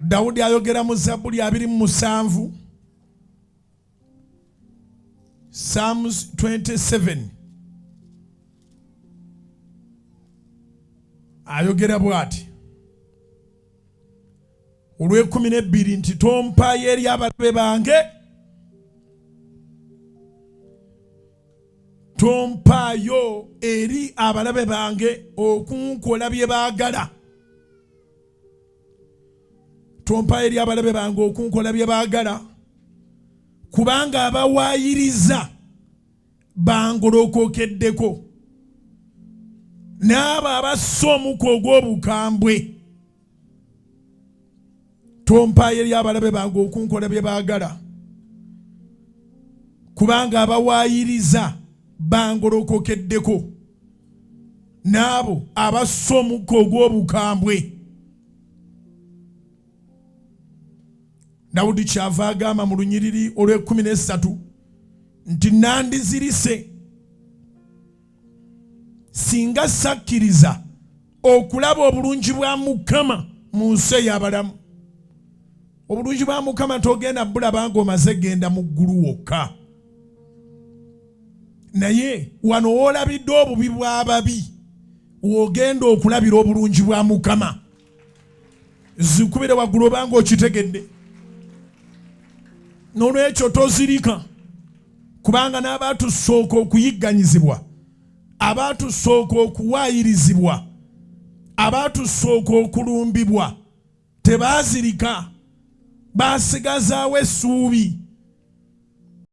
Dawudi ayogera mu Zabbuli 27, Psalms 27, ayogera bw'ati olw'ekumi n'ebbiri nti tompaayo eri abalabe bange, tompaayo eri abalabe bange okunkola bye baagala, tompaayo eri abalabe bange okunkola bye baagala, kubanga abawaayiriza bangolokokeddeko, n'abo abassa omuka ogw'obukambwe. Tompaayo eri abalabe bange okunkola bye baagala, kubanga abawaayiriza bangolokokeddeko, n'abo abassa omukka ogw'obukambwe. Dawudi kyava agamba mu lunyiriri olw'ekkumi n'essatu nti nandizirise singa sakkiriza okulaba obulungi bwa Mukama mu nsi ey'abalamu. Obulungi bwa Mukama togenda bulaba ng'omaze genda mu ggulu wokka, naye wano w'olabidde obubi bw'ababi w'ogenda okulabira obulungi bwa Mukama. Zikubire waggulu obanga okitegedde. N'olwekyo tozirika, kubanga n'abaatusooka okuyigganyizibwa, abaatusooka okuwaayirizibwa, abaatusooka okulumbibwa tebaazirika, baasigazaawo essuubi.